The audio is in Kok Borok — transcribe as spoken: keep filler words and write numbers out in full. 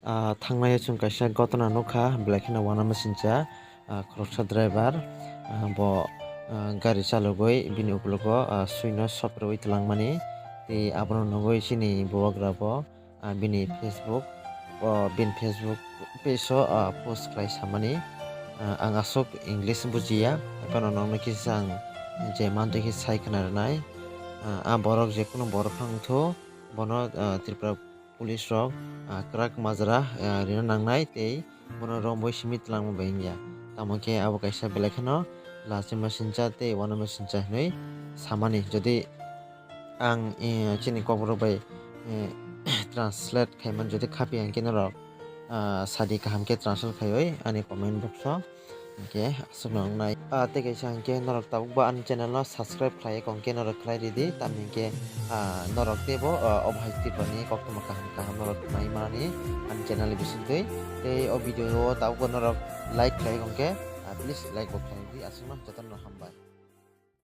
Ah, thangnai o chwng kaisa gotona nukha, belai kheno uanamasingcha, ah, khoroksa driver, ah, bo, ah, gari chalogwi bini ukologo, ah, swino soprwi twlangmani. Tei abono nugwi chini bubagra bo, ah, bini Facebook, o bini Facebook page o, ah, post khlai samani. Ah, ang aswk English bujiya, haphano nokno kisa ang je mantwi khe sai khna rwnai. Ah, ah borok je kunu borok wngthu, bono, ah, Tripura police rok, ah, kwrak majra, ah, rina nangnai tei bono romwi simi twlangma bai wngya. Tamo khe abo kaisa belai kheno lachimasingcha tei uanamasingcha hinwi samani. Jodi ang, eh, chini kokborok bai, eh, translate khaimani, jodi khapi hwnkhe norok, ah, sadi kaham khe translate khaiwi ani comment box o. Hwnkhe aswkno wngnai. Ah, tei kaisa hwnkhe norok tabukbo ani channel no subscribe khlai kongkhe norok khlai ridi, tamni hwnkhe, ah, norok teibo, ah, obo hai Tripura ni koktwma kaham kaham norok nai mani ani channel ni bisingtwi. Tei o video o tabukbo norok like khlai kongkhe, ah, please like bo khlai ridi, aswkno jotono hambai.